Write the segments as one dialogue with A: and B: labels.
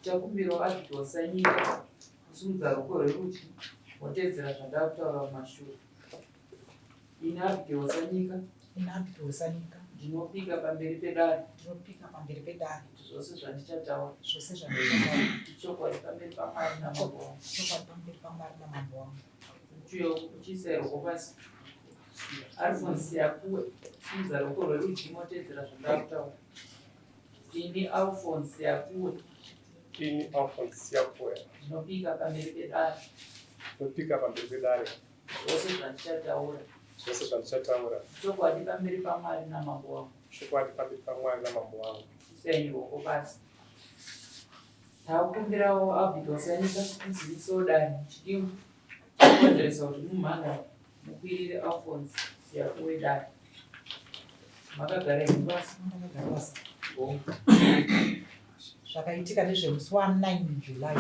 A: Tichakumbirawo Abigail Sanyika kusimudza ruoko rwerudyi woteedzera zvandakutaura mumashure. Ini Abigail Sanyika.
B: Ini Abigail Sanyika.
A: Ndinopika pamberi pedare.
B: Ndinopika pamberi pedare.
A: Kuti zvose zvandichataura.
B: Zvose zvandichataura.
A: Ichokwadi pamberi paMwari namambo wangu.
B: Ichokwadi pamberi paMwari namambo wangu.
A: Uchiuya uchiisa ruoko pasi. Alphonse Yakuwe, simudza ruoko rwerudyi moteedzera zvandakutaura. Ini Alphonse Yakuwe.
C: Ini Alphonse Yakuwe.
A: Ndinopika pamberi pedare.
C: Ndinopika pamberi pedare.
A: Zvose zvandichataura.
C: Zvose zvandichataura.
A: Chokwadi pamberi paMwari namambo wangu.
C: Chokwadi pamberi paMwari namambo wangu.
A: Isai ruoko pasi. Takukumbirawo Abigail Sanyika muzivisewo dare chidimbu chinokonzeresa kuti mumhan'are mukwirire Alphonse Siyakuwe dare. Makagara henyu pasi?
B: Ndakagara pasi. Zvakaitika ndezvemusi wa 9 July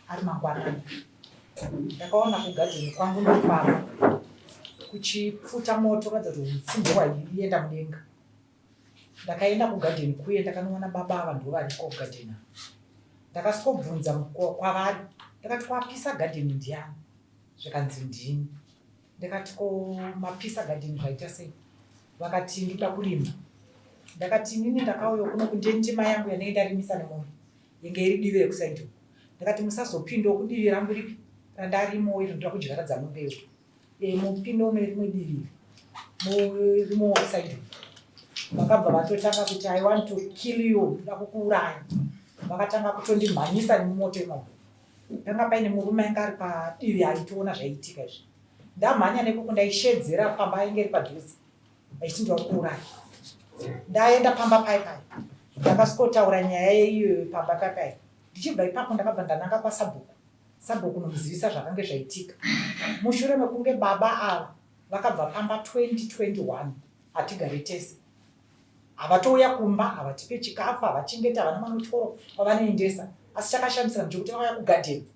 B: ari mangwanani. Ndakaona kugadheni kwangu ndopamba kuchipfuta moto kuratidza kuti utsi ndohwaienda mudenga. Ndakaenda kugadheni kuye ndakanowana baba ava ndovariko kugadheni ava. Ndakasvikobvunza kwavari ndakati kwapisa gadheni ndiani? Zvikanzi ndini. Ndakati ko mapisa gadheni zvaita sei? Vakati ndoda kurima. Ndakati inini ndakauya kuno kunde ndima yangu yandenge ndarimisa nemombe yenge iri divi rekusaidi uku. Ndakati musazopindawo kudivi rangu ripi randarimowo iro ndoda kudyaradza mombe iyo. E, mupindawo mune rimwe divi murimowo kusaidi uku. Vakabva vatotanga kuti I want to kill you, ndoda kukuuraya. Vakatanga kutondimhanyisa nemumoto imomo. Panga paine murume anga ari padivi aitoona zvaiitika izvi. Ndamhanya nekoko ndaishedzera pamba ainge iri padhuze vachiti ndivakuuraya. Ndaenda pamba pai pai ndakasikotaura nyaya yeiyoyo pamba pai pai. Ndichibva ipapo ndakabva ndananga kwasabhuku. Sabhuku nomuzivisa zvakange zvaitika. Mushure mekunge baba ava vakabva pamba 2021 hatigare tese. Havatouya kumba, havatipe chikafu, havachengete, havana mwana kuchikoro kwavanoendesa. Asi chakashamisira ndechekuti vakauya kugadheni.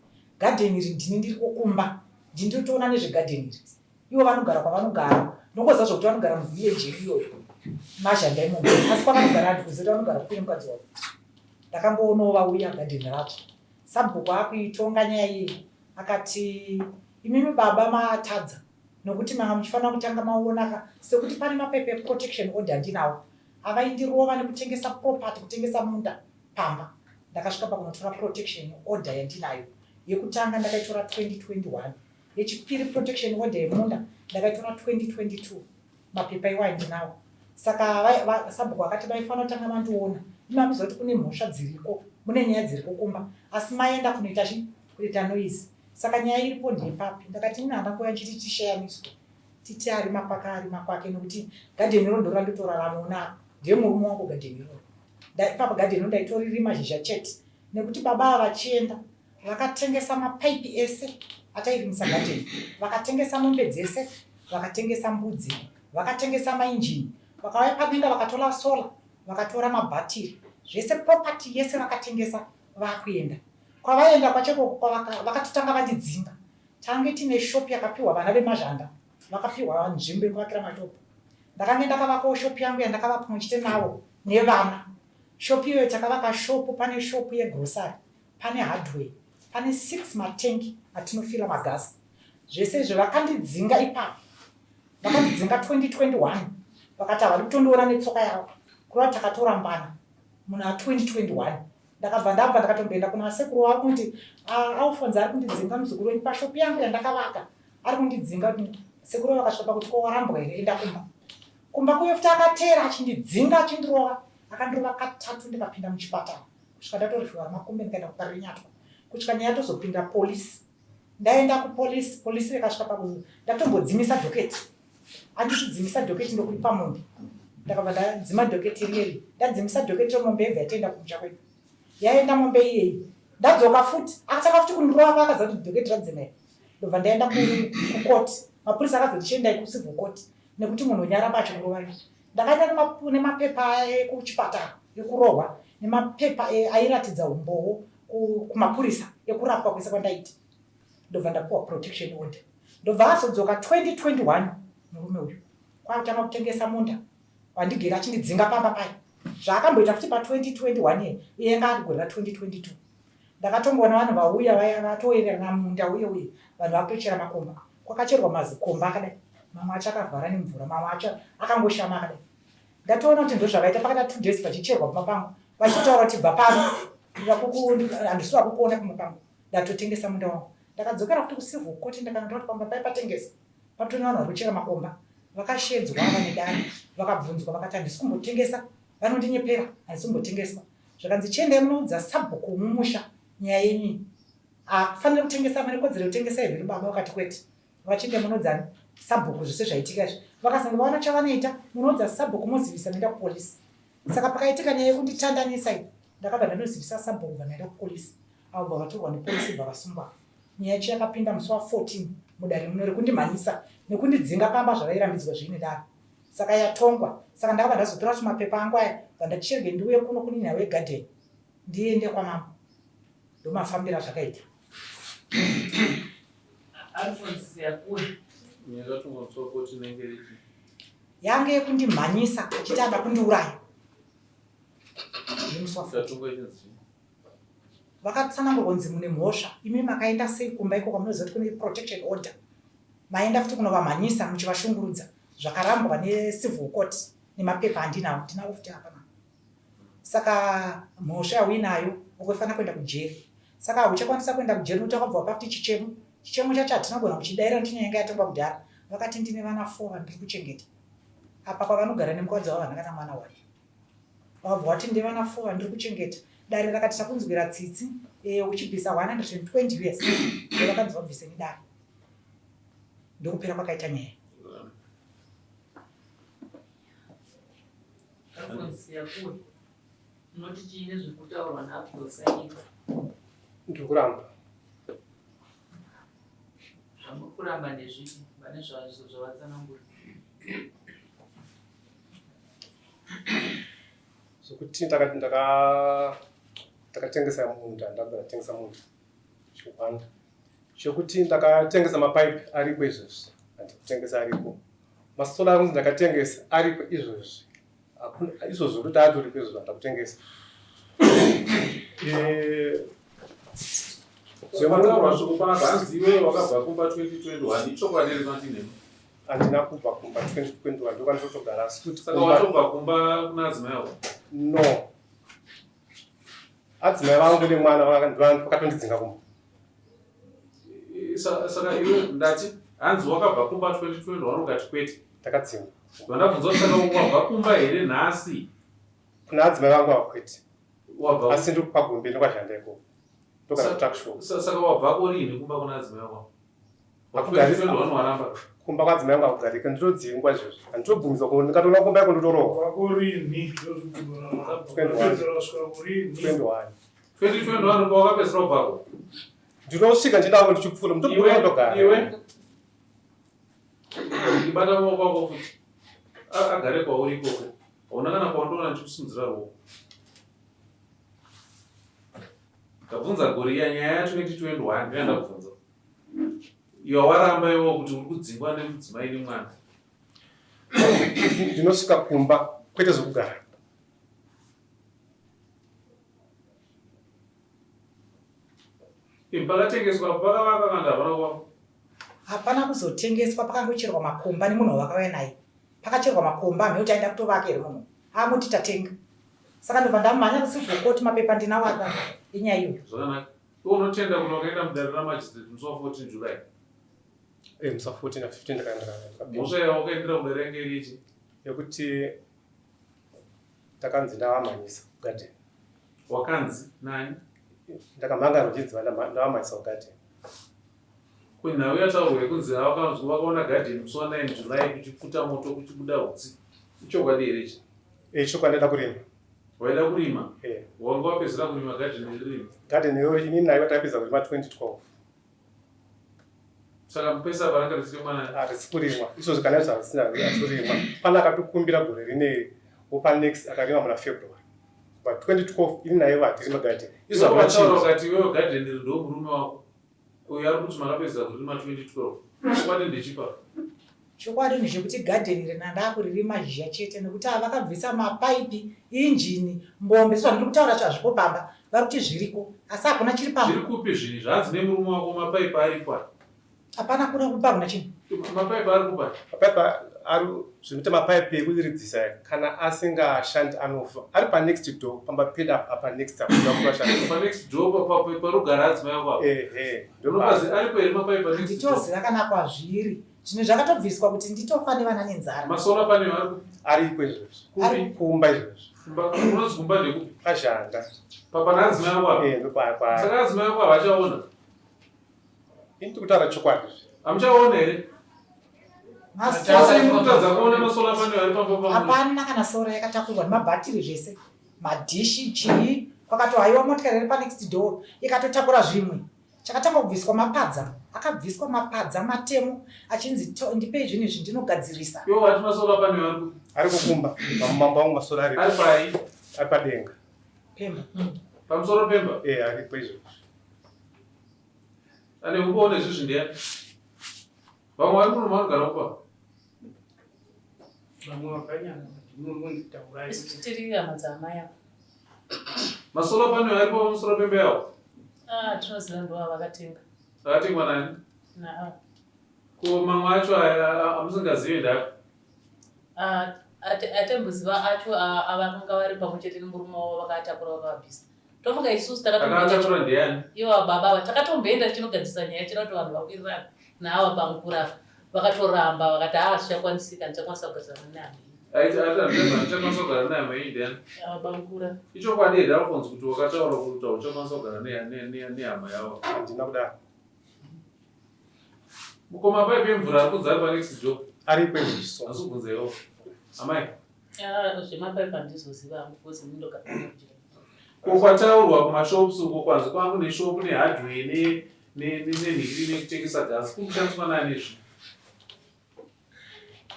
B: Gadheni iri ndini ndiriko kumba, ndini ndinotoona nezvegadheni iri. Ivo vanogara kwavanogara, ndongoziva zvekuti vanogara muvillage yedu iyoyo, mazhanda imomo. Asi kwavanogara handikuziva kuti vanogara kupi nemukadzi wavo. Ndakangoonawo vauya gadheni racho. Sabhuku akuitonga nyaya iyi akati imimi baba matadza nokuti manga muchifanira kutanga maona ka sekuti pane mapepa eprotection order andinawo avaindirova nekutengesa property kutengesa munda pamba ndakasvika pakunotora protection order yandinayo yekutanga ndakaitora 2021 yechipiri protection order yemunda ndakaitora 2022 mapepa iwayo ndinawo saka sabhuku akati vaifanira kutanga mandiona imakuziva kuti kune mhosva dziriko mune nyaya dziriko kumba asi maenda kunoita chi kuita noise Saka nyaya iripo ndepapi? Ndakati ini handa kuuya ndichiti tisheyamiswe titi arima kwake arima kwake nekuti gadheni iro ndorandotoraramawo naro ndiye murume wangu gadheni iroro. Ipapo gadheni iro ndaitoririma zhizha chete nekuti baba ava vachienda vakatengesa mapaipi ese atairimisa gadheni, vakatengesa mombe dzese, vakatengesa mbudzi, vakatengesa mainjini, vakauya padenga vakatora sola, vakatora mabhatiri, zvese property yese vakatengesa vakuenda. Kwavaienda kwacho ikoko vakatotanga vandidzinga. Tange tine shop yakapiwa vana vemazhanda vakapiwa nzvimbo yekuvakira mashop. Ndakange ndakavakawo shop yangu yandakava pamwe chete navo nevana. Shop iyoyo takavaka shop, pane shop yegrocery, pane hardware, pane six matengi atinofila magasi. Zvese izvo vakandidzinga ipapo. Vakandidzinga 2021 vakati havadi kutondiona netsoka yavo. Kureva takatorambana muna 2021. Ndakabva ndabva ndakatomboenda kuna sekuru wavo kuti ah, Alphonse ari kundidzinga muzukuru wenyu pashop yangu yandakavaka ari kundidzinga kuti sekuru vakasvika pakuti ko warambwa here enda kumba kumba kuye futi akateera achindidzinga achindirova akandirova katatu ndikapinda muchipatara kusvika ndatorifiwa makumbe ndikaenda kuparinyatwa kusvika nyaya yatozopinda polisi ndaenda kupolisi polisi yakasvika paku ndatombodzimisa dhoketi andisidzimisa dhoketi ndokuipa mombe ndakabva ndadzima dhoketi riyeri ndadzimisa dhoketi remombe yebva yatoenda kumusha kwedu yaenda mombe iyeyi ndadzoka futi akatanga futi kundirova akaziva kuti dhoketi radzima iri ndobva ndaenda kukoti mapurisa akazoti chiendai kucivil court nekuti munhu unyaramba achikurova ndakaenda nemapepa ekuchipatara ekurohwa nemapepa airatidza umbowo kumapurisa ekurapwa kwese kwandaita ndobva ndapuwa protection order ndobva azodzoka 2021 murume uyu kwakutanga kutengesa munda wandigere achindidzinga pamba paye Zvaakamboita futi pa 2021 iye iye anga ari gore ra 2022. Ndakatongoona vanhu vauya vaya vatoenderana munda uye uye vanhu vakutochera makomba. Kwakacherwa mazikomba akadai mamwe acho akavhara nemvura mamwe acho akangoshama akadai. Ndatoona kuti ndozvavaita pakaita 2 days pachicherwa pamba pangu vachitotaura kuti bva pano handisi wakukuona pamba pangu ndatotengesa munda wangu. Ndakadzokera futi kucivil court ndakanotaura kuti pamba pai patengesa patone vanhu vari kuchera makomba vakashedzwa vane dare vakabvunzwa vakati handisi kumbotengesa vanondinyepera handisi kumbotengeswa zvakanzi chiendai munoudza sabhuku mumusha nyaya yenyu iyi hakufaniri kutengesa mane kodzero yekutengesa here baba vakati kwete vachienda munoudza sabhuku zvese zvaitika izvi vakazenge vaona chavanoita munoudza sabhuku mozivisa noenda kupolisi saka pakaitika nyaya yekunditandanisa iyi ndakabva ndanozivisa sabhuku bva ndaenda kupolisi avo bva vatorwa nepolisi bva vasungwa nyaya yacho yakapinda musi wa 14 mudare muno rekundimhanyisa nekundidzinga pamba zvavairambidzwa zviine dare saka yatongwa saka ndakabva ndazotora tumapepa angu aya bva ndachirege ndiuye kuno kune nhau yegadheni ndiende kwamambo ndomafambira zvakaita yange yekundimhanyisa achiti ada kundiuraya nemusi wa 14 Vakatsanangurwa kunzi mune mhosva imi makaenda sei kumba iko kwamunoziva kuti kune protection order maenda futi kunovamhanyisa muchivashungurudza zvakarambwa necivil court nemapepa andinawo ndinawo futi apa saka mhosva yauinayo ukufanira kuenda kujeri saka hauchakwanisa kuenda kujeri nokuti wakabva wapa futi chichemo chichemo chacho hatina kugona kuchidaira nokuti nyaya yanga yatongwa kudhara vakati ndine vana four vandiri kuchengeta apa kwavanogara nemukadzi wavo havana kana mwana wani Wabva wati ndevana four vandiri kuchengeta. Dare rakati takunzwira tsitsi eh, uchibvisa 120 us vakanzi vabvise nedare. Ndokupera kwakaita nyaya.
A: Unoti chii nezvekutaurwa naAbdul Sanyika?
C: Ndiri kuramba.
A: Zvamuri kuramba ndezvipi vane zvavatsanangura?
C: Zvekuti ndakatengesa munda, ndabva ndatengesa munda chiwanda. Chekuti ndakatengesa mapaipi ariko izvozvi, handikutengesa ariko. Masola angu ndakatengesa ariko izvozvi. Izvozvo kuti atoriko izvozvo handakutengesa.
D: Eh, Zvakataurwa shoko panapa hanzi iwewe wakabva kumba 2021 ichokwadi here kana tinhema?
C: Handina kubva kumba 2021 ndokwandinotogara asi kuti
D: Saka watobva kumba kuna adzimai ako?
C: No. Adzimai vangu nemwana vakatondidzinga kumba.
D: Saka iwe ndati hanzi wakabva kumba 2021 ukati kwete.
C: Ndakadzingwa.
D: Vandabvunza kuti saka wabva kumba here nhasi?
C: Kuna adzimai vangu avo kwete. Wabva asi ndiri kuPagombe ndokwashanda ikoko. Ndogara kuTuckshop.
D: Saka wabvako rini kumba kuna adzimai vako? Waramba.
C: Kumba kwadzimai vangu hakugarike ndinodzingwa izvozvo. Handitobvumidzwa ku ndikatoona kumba iko ndotorohwa.
E: Wako rini?
C: 21.
D: 2021 pawakapedzisira kubvako?
C: Ndinosvika ndichida ndichipfuura
D: mutobuda ndogara. Iwe ndibata maoko ako futi. Agare kwauri ikoko. Hauna kana kwaundoona ndichikusimudzira ruoko. Ndabvunza gore iya nyaya ya 2021 ndiyo yandabvunza. Iwe waramba iwe kuti uri kudzingwa nemudzimai nemwana.
C: Ndinosvika kumba kwete zvekugara.
D: Pakatengeswa pakavaka kana hapana kuvakwa?
B: Hapana kuzotengeswa pakangocherwa makomba nemunhu wavakauya naye. Pakacherwa makomba hameno kuti aida kutovaka here munhu. Amuti tatenga. Saka ndobva ndamhanya kucivil court mapepa ndinawo apa enyaya iyoyo.
D: Zvakanaka. Iwe unotenda kuti wakaenda mudare ramagistrate musi wa 14 July?
C: Eh, musi wa 14 na 15 ndakaenda.
D: Mhosva yawakaendera kudare yange iri yechi?
C: Yekuti ndakanzi ndavamhanyisa kugarden.
D: Wakanzi nani?
C: Ndakamhangana uchinzi ndavamhanyisa kugarden.
D: Kunhau yataurwa yekunzi vakanzwa vakaona garden musi wa 9 July kuchipfuta moto kuchibuda hutsi. Ichokwadi here ichi?
C: Eh, chokwadi ndaida kurima.
D: Waida kurima?
C: Eh.
D: Wanga wapedzera kurima garden iri?
C: Garden iyoyo ini nayo takapedza kurima 2012.
D: Saka mupesa apa ranga risiri mwana.
C: Harisi kurimwa. Izvozvi kana izvo harisina harisi kurimwa. Pane akatokumbira gore rineri wopa next akarima muna February. But 2012 ini naye hatirima garden.
D: Izvo hakuna chinhu. Wakati iwewe garden iri ndo murume wako. Uyo ari kuti makapedza kurima 2012. Chokwadi ndechipa.
B: Chokwadi ndechekuti gadheni rina ndakuririma zhizha chete nekuti ava vakabvisa mapaipi, injini, mbombe sezvandiri kutaura zvazvipo pamba vari kuti zviriko asi hakuna chiri pamba.
D: Zviri kupi zvinhu izvi? Hanzi nemurume wako mapaipi aripo aya.
B: Hapana kuna kumba hakuna chinhu.
D: Mapaipi ari kupa?
C: Mapaipi ari zvinoita mapaipi ekudiridzisa aya kana asingashandi anofa. Ari panext door pamba pedu apa apa next apa ndokuashanda.
D: Panext door pa parugara adzimai ako apa.
C: Ehe.
D: Unopazi aripo here mapaipi panext door?
B: Nditoziva kana kwazviri. Zvinhu zvakatobviswa kuti nditofa nevana nenzara.
D: Masola pane ari kupi?
C: Ariko izvozvo.
D: Kupi?
C: Kumba izvozvo.
D: Kumba unonzi kumba ndekupi?
C: Pazhanda.
D: Pana adzimai ako apa.
C: Eh ndopapa.
D: Saka adzimai ako havachaona.
C: Ini ndikutaura chokwadi.
D: Hamuchaona here?
B: Masora
D: Kutadza kuona masola pane ari pamba pamwe.
B: Hapana kana sora yakatakurwa nemabhatiri zvese. Madhishi chii kwakatohaiwa motikari iri panext door ikatotakura zvimwe. Chakatanga kubviswa mapadza. Akabviswa mapadza matemo achinzi ndipei zvinhu izvi ndinogadzirisa.
D: Iwo wati masola pane ari kupi?
C: Ari kukumba. Pamumba wangu masola ari.
D: Ari pai?
C: Ari padenga.
B: Pemba.
D: Pamusoro pemba?
C: Eh aripo izvozvo.
D: Ane umbowo nezvizvi ndiyani? Vamwe vari muno vanogara kupa.
E: Vamwe vakanyanya munonzi taurai.
A: Isu tiri hama dzaamai ava.
D: Masola pano aripo pamusoro pemba yawo.
A: Ah, tinoziva ndiwo avakatenga.
D: Akatengwa nani?
A: Naavo.
D: Ko mamwe acho aya amusingazive ndaka.
A: Ah, atemboziva acho avakanga vari pamwe chete nemurume wavo vakatakura vakavabvisa. Tofunga isusu
D: takatomboenda ndiani?
A: Ivo baba ava takatomboenda tichinogadzirisa nyaya tichida kuti vanhu vawirirane naava bamukuru ava vakatoramba vakati haa zvichakwanisika ndichakwanisa kugadzirana nehama iyi.
D: Aiti ati handichakwanisa kugara nehama iyi ndiani?
A: Ava bamukuru ava.
D: Ichokwadi here Alphonse kuti wakataura kuti hauchakwanisa kugara nehama yavo?
C: Handina kudaro.
D: Mukoma paipi yemvura ari kunzi ari panext door.
C: Aripo izvo.
D: Asi kubvunza iwo. Amai.
A: Ah, zvemapaipi handizoziva hangu because ini ndogara kuJeri.
D: Ko kwataurwa kumashops uko kwanzi kwangu neshop nehardware ne nenhikiri nekutengesa gas kuri kushandiswa nani izvi?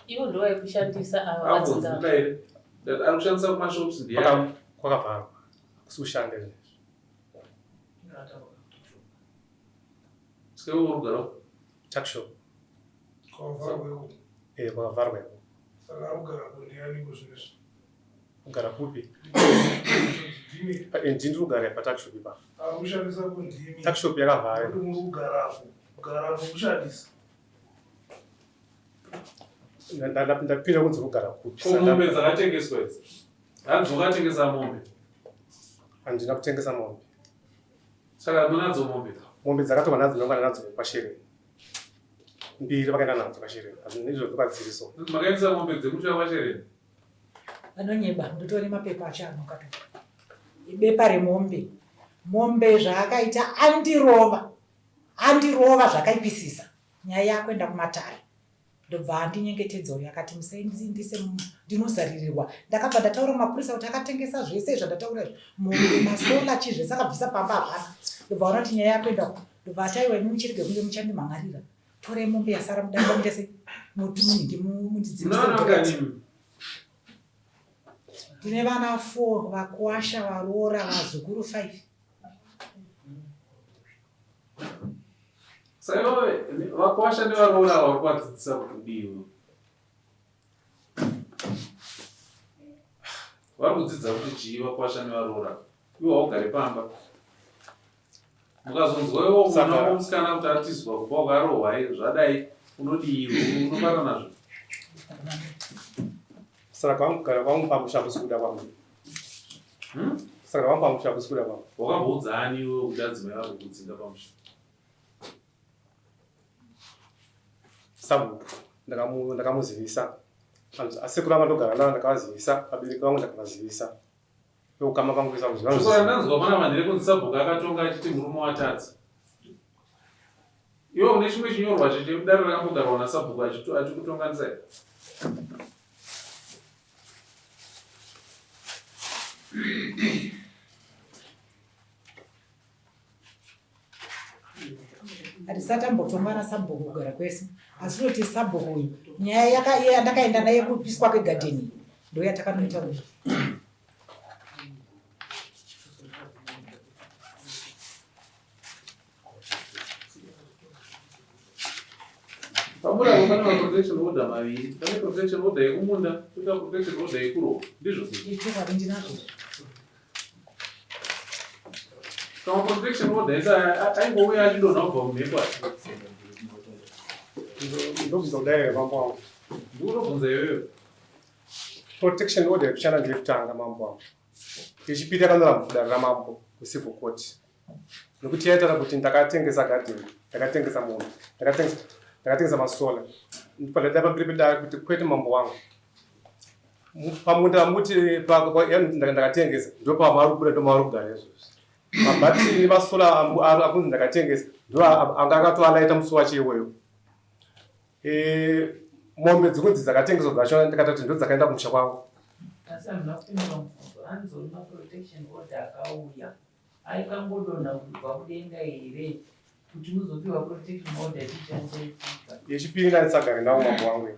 A: Ivo ndovaikushandisa ava vadzinza.
D: Abvunza here? Ari kushandisa kumashops ndiyani?
C: Kwakavharwa. Hakusi kushanda izvezvi.
D: Saka iwe uri kugara
C: Tuckshop.
F: Kwakavharwa iko.
C: Eh, kwakavharwa iko.
F: Saka ari kugara kundiani kuzvinezvi?
C: Kugara kupi?
F: Ndimi.
C: Eh, ndini kugara pa tuckshop ipapo.
F: Ari kushandisa kundimi.
C: Tuckshop yakavhara.
F: Kuti muri kugarapo. Kugarapo kushandisa.
C: Ndapinda kunzi kugara kupi.
D: Ko mombe dzakatengeswa idzi? Hanzi wakatengesa mombe.
C: Handina kutengesa mombe.
D: Saka munadzo mombe?
C: Mombe dzakatorwa nadzo ndangwana nadzo kwashereni. Mbiri vakaenda nadzo kwashereni. Izvo ndopadziri so.
D: Makaendesa mombe dzekuti kwashereni?
B: Vanonyeba, ndotori mapepa acho anokato. Ibepa remombe. Mombe zvaakaita andirova. Andirova zvakaipisisa. Nyaya yakuenda kumatare. Ndobva andinyengetedza uyo akati musaindise ndinozaririrwa. Ndakabva ndataura mapurisa kuti akatengesa zvese zvandataura izvi. Mombe, masola, chii zvese akabvisa pamba hapana. Ndobva aona kuti nyaya yakuenda uko. Ndobva ati aiwa imi muchirege kunge muchandimhan'arira. Torai mombe yasara mudanga mundese mutinhingi mundidzimise. Ndine vana 4 vakuwasha varoora vazukuru 5.
D: Saka vakwasha nevaroora ava uri kuvadzidzisa kuti udiwe. Vari kudzidza kuti chii vakwasha nevaroora. Iwe haugare pamba. Mukazonzwa iwe mwana wako musikana kuti atizwa kubva ukarohwa zvadai unodii unobata nazvo.
C: Saka kwangu kugara kwangu pamusha hakusi kuda kwangu. Saka kwangu pamusha hakusi kuda kwangu.
D: Wakamboudza ani iwe kuti adzimai vari kukudzinga pamusha?
C: Sabhuku ndakamuzivisa. Asekuru ava ndogara navo ndakavazivisa, vabereki vangu ndakavazivisa. Veukama vangu vese
D: vangu. Shoko randanzwa pana vanhu rekunzi sabhuku akatonga achiti murume watadza. Iwe une chimwe chinyorwa chedare rakambogarwa nasabhuku achikutonganisai?
B: Hatisati ambotongwa nasabhuku kugara kwese asi toti sabhuku uyu nyaya yandakaenda naye kupiswa kwegadheni ndoyatakanoita uyu.
D: Pamurawo pane maprotection order maviri. Pane protection order yekumunda, poita protection order yekurohwa. Ndizvo sei?
B: Ichokwadi ndinazvo.
D: Kama protection order ese aingouya achidonha kubva mumhepo ati.
C: Ndobvunza kudai mambo wangu.
D: Ndikutobvunza iyoyo.
C: Protection order yekushanda ndeyekutanga mambo wangu. Yechipiri yakanyorwa mudare ramambo kucivil court. Nokuti yaitaura kuti ndakatengesa garden, ndakatengesa mombe, ndakatengesa ndakatengesa masola. Ndipadaida pamberi pedare kuti kwete mambo wangu. Pamunda muti ndakatengesa ndopamari kubuda ndomari kugara izvozvi. Mabhatiri nemasola akunzi ndakatengesa ndo anga akatoalaita musi wacho iwoyo. Eh, mombe dzekunzi dzakatengeswa dzacho ndakatati ndodzakaenda kumusha kwavo.
A: Asi hamuna kupindura mubvunzo hanzi maprotection order akauya aikangodonha kubva kudenga here kuti muzopiwa protection order chichanjaitika.
C: Yechipiri ndandisagare nawo mambo wangu.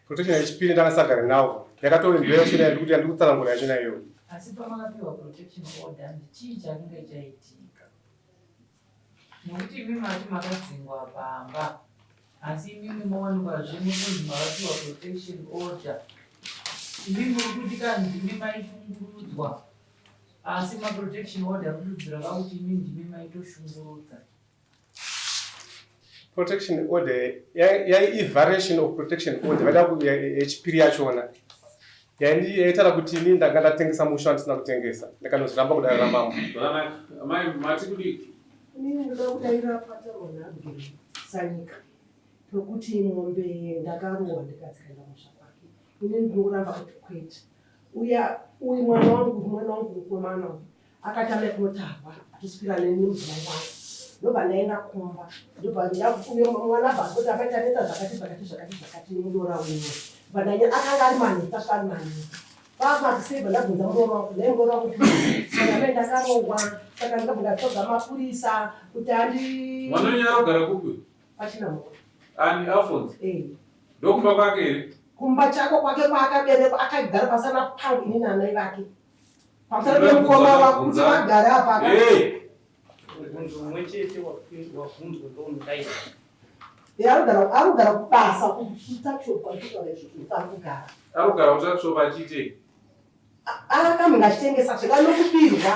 C: Protection yechipiri ndandisagare nawo. Yakatove ndo yachona yandikuti yandikutsanangura yachona iyoyo.
A: Asi pamakapiwa protection order hanzi chii chakange chaitika? Nokuti imi mati makadzingwa pamba asi imimi mowanikwazve mukunzi makapiwa protection order. Imi muri kuti ka ndimi maishungurudzwa asi maprotection order kududzira ka kuti imi ndimi maitoshungurudza.
C: Protection order yai i variation of protection order vaida yechipiri yachona yaitaura kuti ini ndanga ndatengesa musha wandisina kutengesa ndikanozviramba kudare ramambo.
D: Zvakanaka. Amai mati kudii?
G: Inini ndoda kudaira pataurwa naAbigirl Sanyika pekuti mombe ndakarohwa ndikadzikaenda kumusha kwake. Inini ndinoramba kuti kwete. Uya uyu mwana wangu mwana wangu mukomana uyu akati amai kunotarwa atiswira neni nemudzimai wangu. Ndobva ndaenda kumba ndobva uyo mwana abva kuti amai taneta zvakati zvakati zvakati zvakati nemuroora wenyu. Bva ndanya akanga ari manheru tasvika ari manheru. Pamakisei bva ndabvunza muroora wangu nhai muroora wangu saka amai ndakarohwa saka ndikabva ndatsvaga mapurisa kuti andi
D: Mwana wenyu arikugara kupi?
G: Pachina mwana.
D: Ani Alphonse?
G: Eh.
D: Ndokumba kwake here?
G: Kumba chako kwake kwaakaberekwa akagara pasana pangu ini naamai vake. Pamusana pemukoma wako kuti vagare apa.
D: Hey!
E: Mubvunzo mumwe chete wabvunzwa ndounodaira.
G: Arikugara arikugara kubasa kutuckshop kwandikutaura izvozvo ndopaari kugara.
D: Arikugara kutuckshop achiitei?
G: Akamhenge achitengesa zveka nokubirwa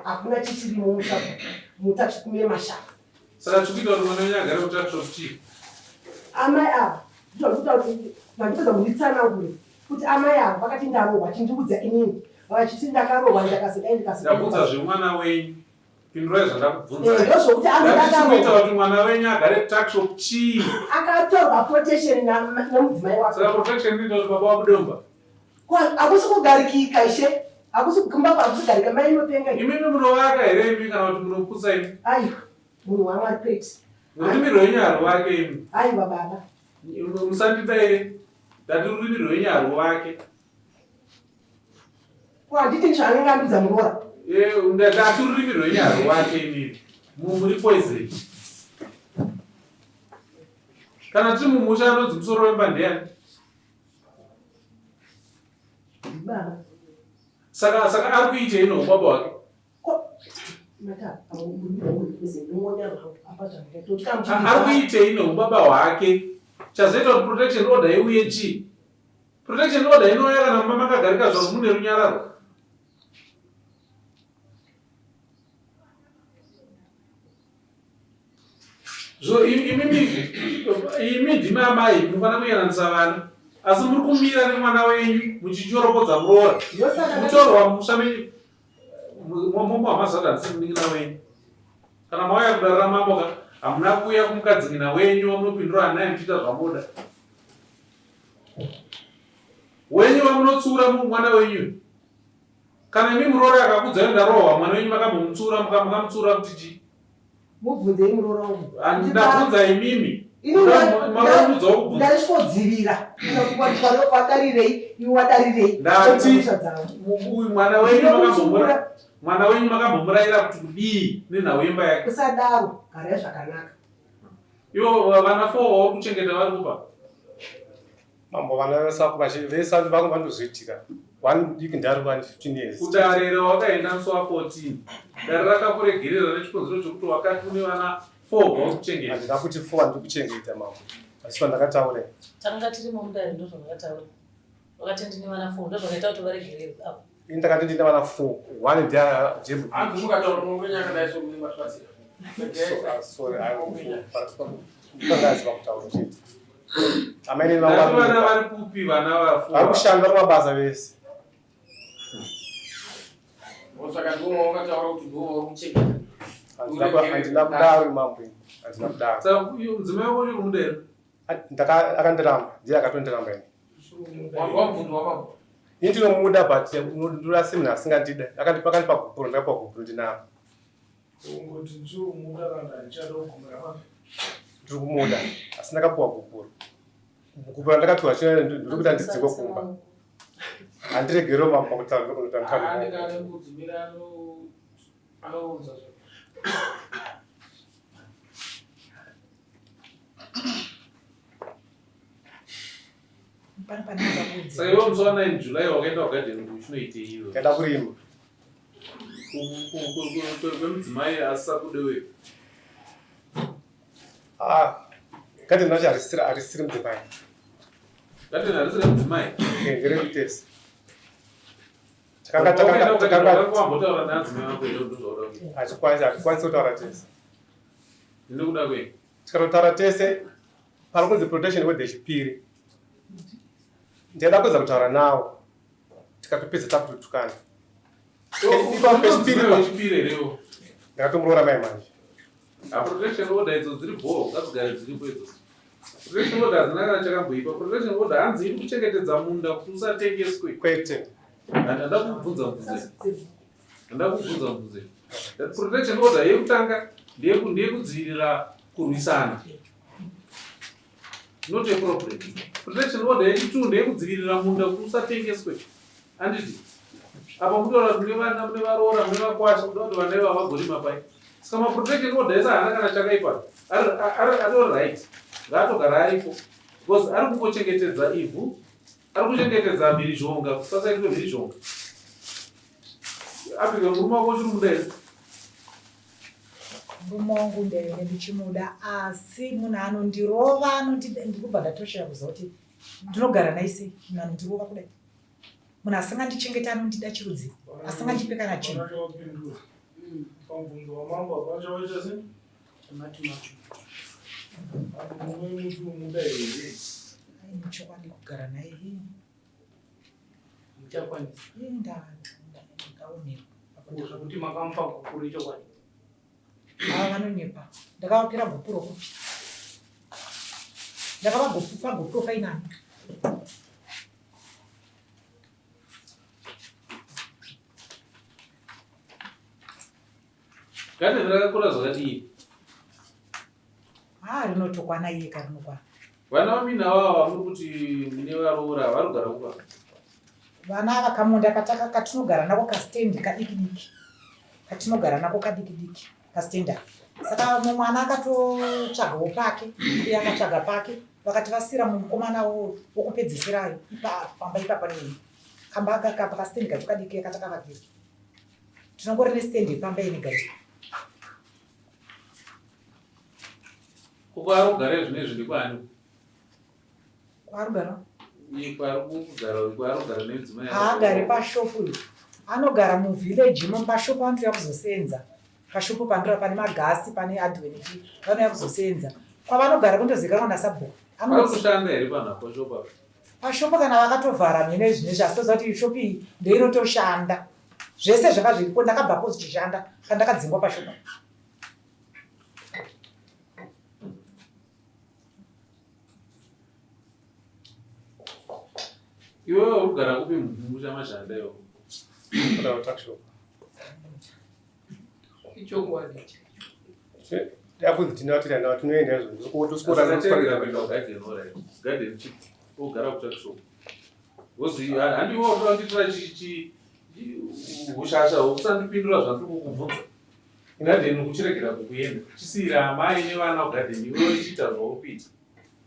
G: hakuna chichirimo musha mutuckshop memashaka.
D: Saka chikuita kuti mwana wenyu agare kutuckshop chii?
G: Amai ava ndizvo ndikutaura kuti vandipedza kunditsanangure kuti amai ava vakati ndarohwa achindiudza inini vachiti ndakarohwa ndakazodai ndikazodai.
D: Ndabvunza zvemwana wenyu. Pindurai zvandakubvunzai.
G: Eh, ndozvokuti anzi
D: Ndati chikuita
G: ndakarohwa.
D: kuti mwana wenyu agare kutuckshop chii?
G: Akatorwa protection nemudzimai wake.
D: Saka protection inoita kuti baba vabude mumba.
G: Ko hakusi kugarikika ishe. Hakusi kumba hakusi kugarika mai inopenga.
D: Imimi munovaka here imi kana kuti munoputsa imi?
G: Aiwa munhu waMwari kwete.
D: Rurimi rwenyu haruvake imi.
G: Aiwa baba.
D: Musandidaire. Ndati rurimi rwenyu haruvake.
G: Ko handiti ndizvo anenge andiudza muroora.
D: Eh, ndati rurimi rwenyu haruvake imimi. Muri poison. Kana tiri mumusha anonzi musoro wemba ndeyani?
G: Baba.
D: Saka saka ari kuitei noubaba hwake? Ari kuitei noubaba hwake? Chazoita kuti protection order iuye chii? Protection order inouya kana mumba makagarika zvavo mune runyararo. So imimi imi ndimi amai munofanira kuyananisa vana asi muri kumira nemwana wenyu muchichoropodza muroora mutorwa mumusha menyu momuhamazvada handisi munin'ina wenyu kana mauya kudarira mambo ka hamuna kuuya kumukadzin'ina wenyu wamunopindura anaye muchiita zvamoda wenyu wamunotsiura mwana wenyu Kana imi muroora akakudzai ndarohwa mwana wenyu makambomutsiura mukamutsiura kuti chii?
G: Mubvunzei muroora wangu.
D: Ndabvunza imimi.
G: Ndaisvodzivira wadarirei iwe wadarirei.
D: Ndati uyu mwana wenyu makambomura mwana wenyu makambomurayira kuti kudii nenhau yemba yake.
G: Usadaro garai zvakanaka.
D: Ivo vana 4 wauri kuchengeta vari kupa.
C: Mambo vana vese vese vangu vanozviitika. One mudiki ndari one 15 years.
D: Kudare rawakaenda musi wa 14 dare rakakuregerera nechikonzero chokuti wakati une vana 4 vauri kuchengeta.
C: Handina kuti 4 andiri kuchengeta mambo. Asi pandakataura.
H: Tanga tirimo mudare ndozvavakataura. Vakati ndine vana 4 ndozvakaita kuti varegererwe apo.
C: Ini ndakati ndine vana 4. One ndiya Jembu.
I: Hanzi mukataura mungwenya akadai so mune matibatsira.
C: So, sorry, I pangaziva kutaura chete. Amai
D: vana vari kupi vana vafu?
C: Vari kushanda kumabasa vese.
I: Saka ndiwo wakataura kuti ndiwo uri kuchengeta.
C: Handina kudaro mambo. Handina kudaro.
D: Saka mudzimai wako uri kumuda here?
C: Akandiramba, ndiye akatondiramba ini.
I: Wabvunzwa mambo.
C: Ini ndinomuda but ndoda semunhu asingandida. Akandipa akandipa gupuro ndakapa gupuro ndinaro.
F: Ungoti ndinomuda kana ndichada kugumira papi.
C: Ndiri kumuda asi ndakapuwa gupuro. Gupuro randakapiwa chino ndiri kuti andidzingwe kumba. Handiregerero mambo kutaura ndokunoita
I: Anenge ane mbudzi mbiri anounza zve.
D: Saka iwe musi wa 9 July wakaenda kugadheni kuti uchinoitei iwe?
C: Ndaenda kurima.
D: Kwemudzimai asisakudewe.
C: Ah, gadheni racho harisiri harisiri mudzimai.
D: Gadheni harisiri mudzimai?
C: Eh, nderekutesa.
D: Takanga takanga takanga wambotaura neadzimai vako here ndozvaura kuita.
C: Hatikwanisi hatikwanisi kutaura tese.
D: Nekuda kwei?
C: Tikatotaura tese pari kunzi protection order yechipiri. Ndaida kuedza kutaura nawo tikatopedza takutotukana. Ipapo pechipiri pa-
D: Wechipiri here iwo?
C: Ndakatomuroora mai manje.
D: Ah, protection order idzo dziri bhoo ngadzigare dziripo idzo. Protection order hadzina kana chakamboipa. Protection order hanzi iri kuchengetedza munda kuti usatengeswe.
C: Kwete.
D: Handada kubvunza mubvunzo. Handada kubvunza mubvunzo. That protection order yekutanga ndeyekudzivirira kurwisana. Not a problem. Protection order yechitu ndeyekudzivirira munda kuti usatengeswe. Handiti? Apa munotaura kuti mune vana, mune varoora, mune vakwasha, munoda kuti vana ivava vagorima pai. Saka maprotection order ese haana kana chakaipa. Ari right. Ngaatogara aripo. Because ari kungochengetedza ivhu, ari kuchengetedza mhirizhonga, kuti pasaitwe mhirizhonga. Africa, murume wako uchiri kumuda here?
B: Murume wangu ndaive ndichimuda asi munhu anondirova anondida ndikubva ndatoshaya kuziva kuti ndinogara naye sei munhu anondirova kudai. Munhu asingandichengete anondida chirudzi asingandipe kana chinhu.
F: Hapana chawapindura. Pamubvunzo wamambo hapana chawaita sei?
E: Mati macho.
F: Murume muti umuda here?
B: Aine chokwadi kugara naye hii.
E: Muchakwanisa.
B: Hii ndaomerwa.
E: Zvekuti makamupa gupuro ichokwadi.
B: Ava vanonyepa. Ndakavapira gupuro kupi? Ndakavagopupa gupuro fainani.
D: Gadheni rakakura zvakadii?
B: Ah, rinotokwana iye karinokwana.
D: Vana vamina ava vamuri kuti mune varoora vari kugara kupa?
B: Vana ava kamunda kataka katinogara nako kastendi kadiki diki. Katinogara nako kadiki diki kastendi aka. Saka mumwe mwana akatotsvagawo pake, uye akatsvaga pake, vakati vasira mukomana wokupedzisirayo ipa pamba ipapa neni. Kamba aka kapa kastendi kacho kadiki katakavakira. Tinongori nestendi yepamba ine gari.
D: Ko kwaari kugara zvinezvi ndekwaani?
B: Kwaari kugara?
D: Iye kwaari kugara kwaari kugara nemudzimai.
B: Haagari pashopu uyu. Anogara muvillage imo pashopu anotouya kuzosenza. Pashopu pandora pane magasi pane adweniki vanouya kuzosenza. Kwavanogara kunotozivikanwa nasabhuku.
D: Vari kushanda here panhu apa pashopu apa?
B: Pashopu kana vakatovhara mhene zvinezvi asi toziva kuti shopu iyi ndoinotoshanda. Zvese zvanga zviripo ndakabvapo zvichishanda kana ndakadzingwa pashopu.
D: Iwewe uri kugara kupi mumusha maZhanda iwe?
C: Kuda kutuckshop.
E: Ichokwadi.
C: Yakunzi tinoatira nawo tinoenda izvo. Ndiri
D: Asatengera kuenda kugarden alright. Garden chipi? Ogara kutuckshop. Wozi handi iwe unoda kundiitira chi hushasha hwokusandipindura zvandiri kukubvunza. Garden kuchiregera kukuenda. Chisiira amai nevana kugarden iwe uchiita zvauri kuita.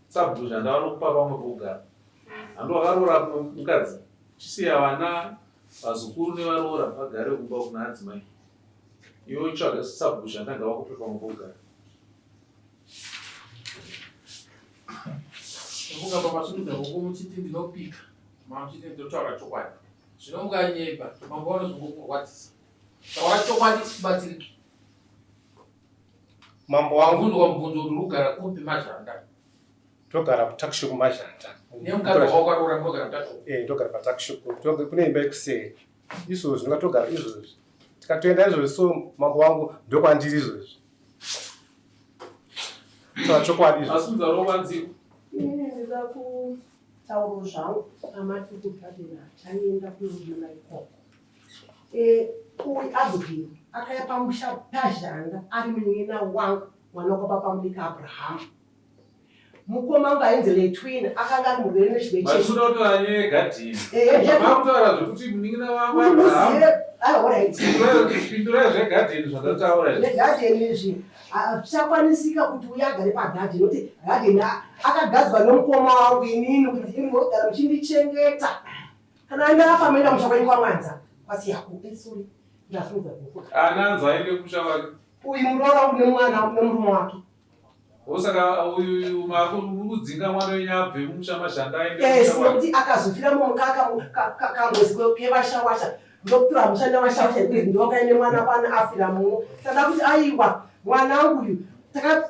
D: Sabhuku Zhanda vanokupa pamwe pokugara. Handi wakaroora mukadzi. Chisiya vana vazukuru nevaroora vagare kumba kuna adzimai. Iwe utsvaga sabhuku Zhanda ngavakupe pamwe pokugara.
I: Ndofunga pamasimudza ruoko muchiti ndinopika, mamuchiti ndinotaura chokwadi. Zvino mukanyeba, mambo vanozongokurwadzisa. Taura chokwadi tibatsirike.
C: Mambo wangu.
I: Bvunzwa mubvunzo kuti uri kugara kupi Mazhanda?
C: Togara kuTuckshop Mazhanda.
I: Nemukadzi wawakaroora munogara kuTuckshop?
C: Eh, ndogara paTuckshop. Kune imba yekuseri. Izvozvi ndingatogara izvozvi. Tikatoenda izvozvi so mambo wangu ndokwandiri izvozvi. Taura chokwadi izvozvi.
D: Asi muzaro wanziko.
G: Ini ndinoda kutaura zvangu amati kugadheni achaenda kunorima ikoko. Eh, uyu Abigail akaya pamusha paZhanda ari munin'ina wangu mwana wababa mudiki Abraham. Mukoma wangu ainzi Letwin akanga ari murwere nechirwere che
D: Vari kuda kutaura nyaya yegadheni.
G: Eh, eh,
D: Makutaura zvekuti munin'ina wangu
G: Kuti
D: Abraham.
G: muzive, ah, alright.
D: Pindurai zvegadheni zvandataura izvi.
G: Zvegadheni izvi hazvichakwanisika kuti uye agare pagadheni nokuti gadheni akagadzwa nomukoma wangu inini kuti imi mogara muchindichengeta. Kana ndafa moenda kumusha kwenyu kwaMwanza kwasiyako. Eh, sorry. Ndasimudza ruoko.
D: Ana anzi aende kumusha kwake.
G: Uyu muroora wangu nemwana nemurume wake.
D: Osaka uyu makudzinga mwana wenyu abve mumusha maZhanda aende
G: Yes,
D: kumusha kwake.
G: nokuti akazofira mumukaka kangozi kevashawasha ndokutora musha nevashawasha ndokaine mwana kwana afira muno. Saka kuti aiwa mwana wangu uyu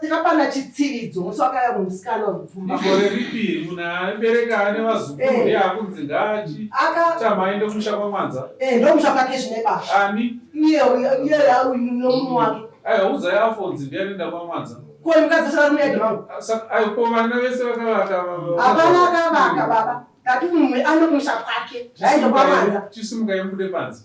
G: takapana chitsividzo musi wakauya musikana uyu pfumba.
D: Igore ripi munhu aibereka ane vazukuru
G: Eh.
D: ndiye akunzi ngaachi
G: Aka
D: tama aende kumusha kwaMwanza.
G: eh ndomusha kwake zvine basa.
D: Ani?
G: Iye iye uyu nomurume wake.
D: Aiwa udzai Afonzi ndiye anoenda kwaMwanza.
G: Ko mukadzi usara muyadhi mangu.
D: Aiwa ko vana vese vakavaka.
G: Hapana akavaka baba. Tati mumwe ano kumusha kwake. Zvaenda kwaMwanza.
D: Chisimukai mubude panze.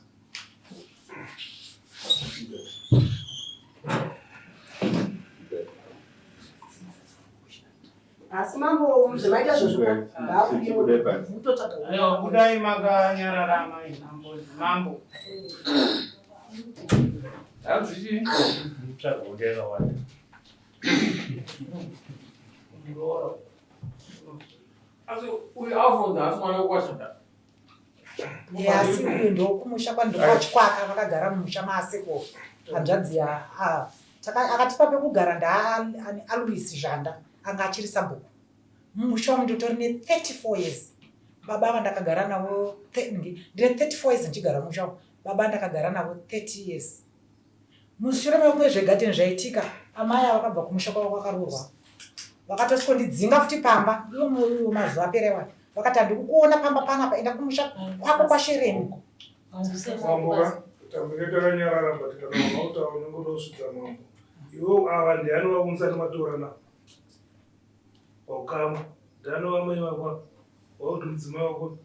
G: Asi mambo zvemaita zvozvo
E: Aiwa, budai makanyarara amai mambo mambo.
D: Hanzi chii?
F: Mutsvaga kuti yakawanda.
E: Muroora.
I: Asi uyu Alfonso haasi mwana wekwaZhanda.
B: Asi uyu ndokumusha kwandokwachikwaka vakagara mumusha maaseko hanzvadzi ya ah, akatipa pekugara ndaani Alois Zhanda anga achiri sabhuku mumusha umu nditori ne 34 years baba ava ndakagara navo ndine 34 years ndichigara mumusha umu baba ndakagara navo 30 years Mushure mekunge zvegadheni zvaitika, amai ava vakabva kumusha kwavo kwakaroorwa. Vakatosvikondidzinga futi pamba, iwo mazuva apera iwayo. Vakati handikukuona pamba panapa, enda kumusha kwako kwaShereni.
F: Mambo ka tambire takanyarara but kana wamautaura unenge uda kusvitsa mambo. Iwe ava ndiani wako musati matorana paukama ndiani wamai vako wakuti mudzimai wako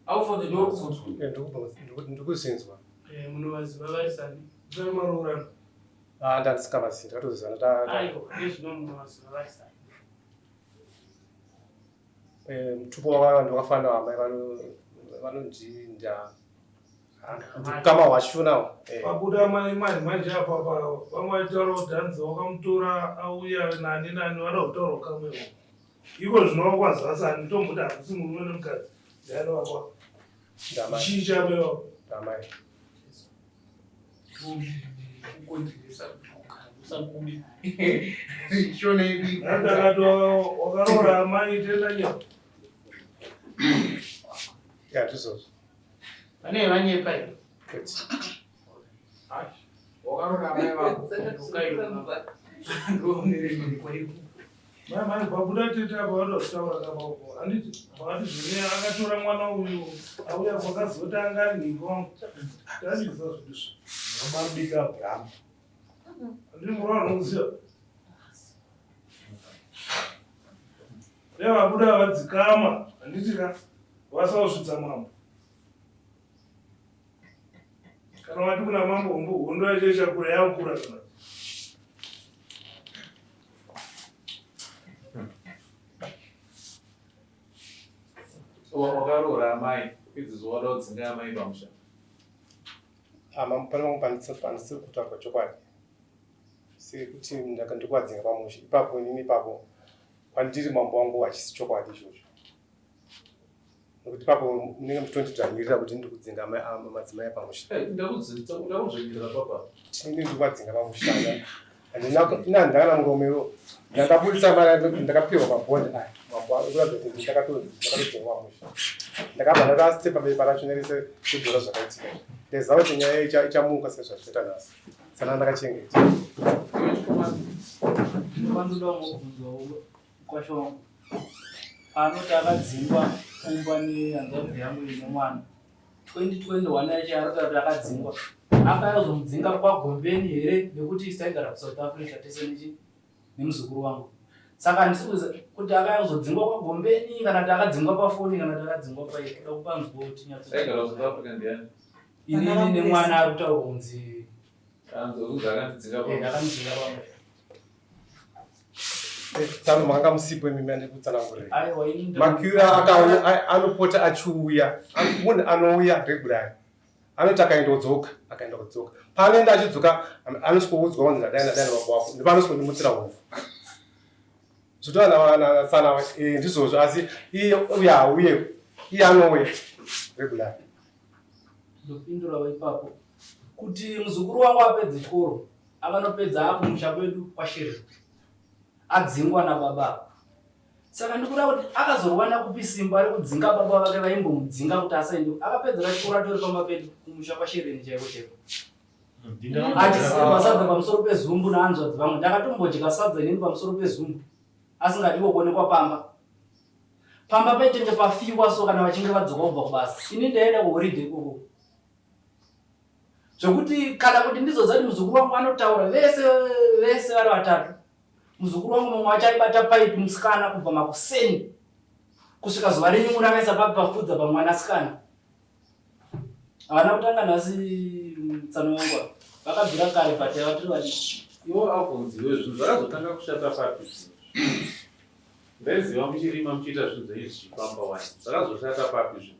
I: Alfonso ndokubvunzwa.
C: Eh, ndikuzinzwa.
E: Eh, munovaziva vari sani?
F: Musati maroorana.
C: Ah, ndandisingavazivi ndakatozivana ta
E: Aiwa, nezvino munovaziva vari sani.
C: Eh, mutupo wavo ndwakafanana wamai vanondinda ukama hwachona eh.
F: Pabuda mai manje manje apa pa vamwe vaitaura kuti hanzi wakamutora auya nani nani vada kutaura ukamwewo. Iko zvino wakwazasa handitomboti hakusi murume nemukadzi ndiani wakwa
C: Ndamai.
F: chii chamai wako
C: Ndamai.
F: Hanzi akati wakaroora amai tenda nyepa
C: Ya ndizvozvo.
E: Pane vanyepa here?
C: Kwete.
I: Wakaroora amai vako.
F: Mai mai pabuda tete apa vatotaura kapapo handiti vakati zvine akatora mwana uyu auya kwakazoti anga ari nhingi wangu tazviziva zvedu izvi
J: Mabika Abraham.
F: handiti muroora unokuziva dai vabuda vadzikama handiti ka vasausvidza mambo Kana wati kuna mambo hombo hondo yacho ichakura yakura kana.
D: Wakaroora amai izvozvo wada kudzinga amai pamusha.
C: Ama pane pamwe pandisiri kutaurwa chokwadi. Sekuti ndikuvadzinga pamusha ipapo inini ipapo kwandiri mambo wangu hachisi chokwadi ichocho. Nekuti ipapo munenge muchitondidzvanyirira kuti ndiri kudzinga madzimai pamusha.
D: Ndakudzvanyirira papa.
C: Ndiri kuvadzinga pamusha. Handina handina muromo iwo. Ndakaburitsa mari ndakapiwa mabond aya. Mambo akuratidza kuti ndakatodzingwa musha. Ndakabva ndakastepa bepa racho nerese kudhura zvakaitika. Ndaiziva kuti nyaya ichamuka sezvazvinoita nhasi. Saka ndakachengeta.
E: Ndinoda mubvunzo kwasho wangu. Anoti akadzingwa kumba nehanzvadzi yangu ine mwana. 2021 yacho yaari kuti akadzingwa. Akayozomudzinga kwaGombeni here nekuti isu taigara kuSouth Africa tese nechi nemuzukuru wangu. Saka handisi kuziva kuti akayozodzingwa kwaGombeni kana kuti akadzingwa pafoni kana kuti akadzingwa pai. Toda kupanzwa kuti nyatso.
D: Aigara kuSouth Africa ndiani?
E: Inini nemwana ari kutaurwa kunzi
D: Anzi akandidzinga
E: eh, akandidzinga pamwe.
C: Tsano makanga musipo imi mane kutsanangurira.
E: Aiwa ini
C: Makura akauya anopota achiuya. Munhu anouya regularly. Anoti akaenda odzoka, akaenda odzoka. Paanoenda achidzoka anosvikoudzwa kunzi ndadai ndadai nababa wako. Ndipo anosvikondimutsira hove. Zvotova na tsana eh, ndizvozvo asi iye uya auye. Iye anouya regularly.
E: Ndopindurawo ipapo kuti muzukuru wangu apedze chikoro akanopedza akumusha kwedu kwashere adzingwa nababa saka ndikuda kuti akazorwana kupi simba rekudzinga baba vake vaimbomudzinga kuti asaende akapedzera chikoro atori pamba pedu kumusha kwashereni chaiko chaiko achisirwa sadza pamusoro pezumbu naanzvadzi vamwe ndakatombodya sadza inini pamusoro pezumbu asingadiwo kuonekwa pamba pamba paitenge pafiwa so kana vachinge vadzoka kubva kubasa ini ndaienda kuhoridhe ikoko zvekuti kana kuti ndizozati muzukuru wangu anotaura vese vese vari vatatu muzukuru wangu mumwe wacho aibata paipi musikana kubva makuseni kusvika zuva renyumura akaisa papi pafudza pamwanasikana havana kutanga nhasi tsano wangu vakabvira kare but ava tiri vadiki
D: iwo abvunziwe zvinhu zvakazotanga kushata papi zvinhu ndaiziva muchirima muchiita zvinhu zvenyu zvichifamba wani zvakazoshata papi zvinhu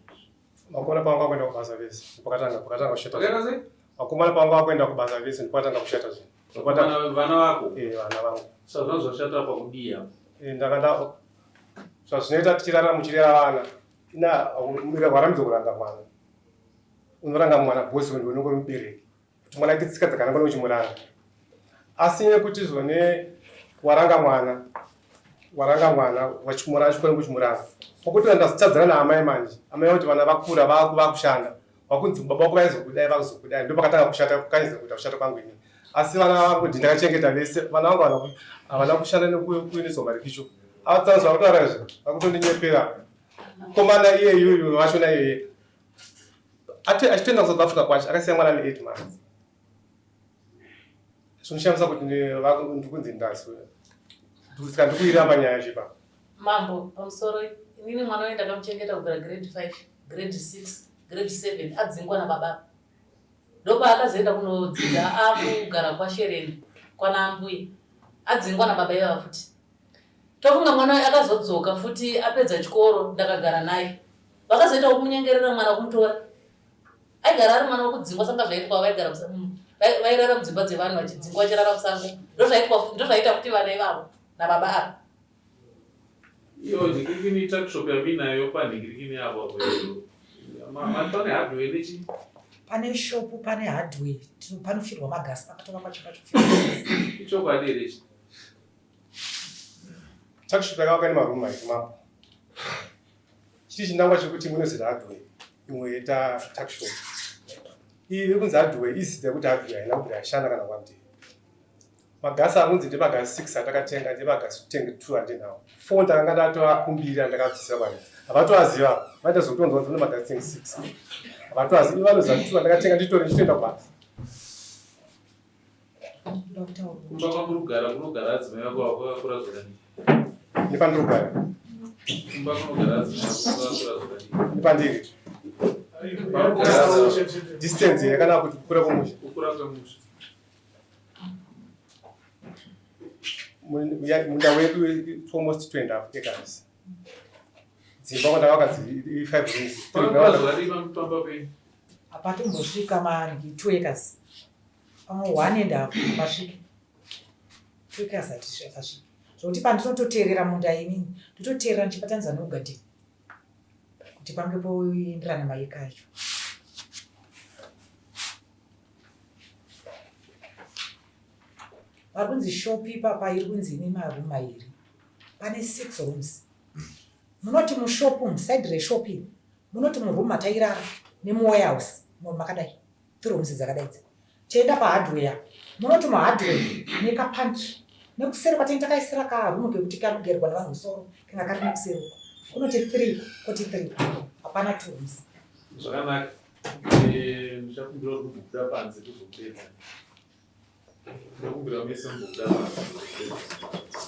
C: Vakomana pavanga kuenda kubasa vese pakatanga pakatanga kushata. Vakaita sei? Vakomana pavanga kuenda kubasa vese ndipakatanga kushata zvinhu.
D: Vana vana vako?
C: Eh, vana vangu.
D: Saka zvanga zvashata pakudii apo?
C: Eh, ndakanda zvazvinoita tichirara muchirera vana. Ina warambidzwa kuranga mwana. Unoranga mwana boss wewe unenge uri mubereki. Kuti mwana aite tsika dzakanaka uchimuranga. Asi nekuti zvone waranga mwana waranga mwana wachimura achikona kuchimuranga pokuti ndasitadzana naamai manje amai vati vana vakura vakushanda vakunzi baba vako vaizokudai vakuzokudai ndopakatanga kushata kukanyisa kuita kushata kwangu ini asi vana vangu ndakachengeta vese vana vangu havana kushanda nekuiniswa marikicho avatsanzwa vakutaura izvo vakutondinyepera komana iye yuyu vachona iyeye achitoenda kusouth africa kwacho akasiya mwana ne 8 months Zvinoshamisa kuti ndikunzi ndasu. Saka ndikuiramba nyaya yacho ipapo.
H: Mambo, pamusoro inini mwana uyu ndakamuchengeta kubvira grade 5, grade 6, grade 7 adzingwa nababa. Ndopaakazoenda kunodzidza akugara kwaShereni kwana ambuya. Adzingwa nababa ivava futi. Tofunga mwana uyu akazodzoka futi apedza chikoro ndakagara naye. Vakazoita kumunyengerera mwana kumutora. Aigara ari mwana wekudzingwa sanga zvaitwa vaigara vairara mudzimba dzevanhu vachidzingwa vachirara musango ndozvaitwa ndozvaita futi vana ivavo nababa ava.
D: Iyo nhingirikini tuckshop yamuinayo panhingirikini apo apo iyo. Pane hardware nechi?
B: Pane shop pane hardware panofirwa magasi pakatovakwa chimba chofirwa magasi.
D: Ichokwadi here ichi?
C: Tuckshop yakavakwa nemaroom aiti mambo. Chii chinangwa chekuti munozi hardware imwe yoita tuckshop. Iyi iri kunzi hardware izita yekuti hardware haina kubvira yashanda kana one day. Magasi akunzi ndemagasi 6 atakatenga ndemagasi tenge 2 andinawo. 4 ndakanga ndatoakumbira ndakabvisira varidzi. Havatoaziva vaita zvekutonzwa kunzi mune magasi tenge 6. Havatoaziva ivo vanoziva 2 andakatenga nditori ndichitoenda kubasa.
D: Kumba kwamuri kugara kunogara adzimai vako vakakura zvakadii?
C: Nepandiri kugara.
D: Kumba kunogara adzimai vako vakakura zvakadii?
C: Nepandiri. Distance yakanaka kuti kukura kwemusha.
D: Kukura kwemusha.
C: Munda wedu it's almost 2.5 acres. Dzimba kwandakavaka dziri 5 rooms.
D: Pakakura zvakadii pamba penyu?
B: Hapatombosvika mani 2 acres. Pamwe one and half hapasviki. 2 acres hapasviki. Zvekuti pandinototeerera munda inini ndototeerera ndichibatanidza neugadheni kuti pange poenderana maeka acho. Pari kunzi shop ipapa iri kunzi ine maroom mairi. Pane 6 rooms. Munoti mushop umu, side reshop iri, munoti muroom matairara nemuwarehouse makadai. Three rooms dzakadai idzi. Tienda pahardware. Munoti muhardware nekapantry. Nekuseri kwatinenge takaisira karoom kekuti kanogerwa nevanhu musoro kanga kari nekuseri uko. Kunoti 3 koti 3. Hapana 2 rooms.
D: Zvakanaka. Eh, ndichakumbira kuti kumbobuda panze kuzopedza. Ndakumbira mese mumbobuda panze kuzopedza.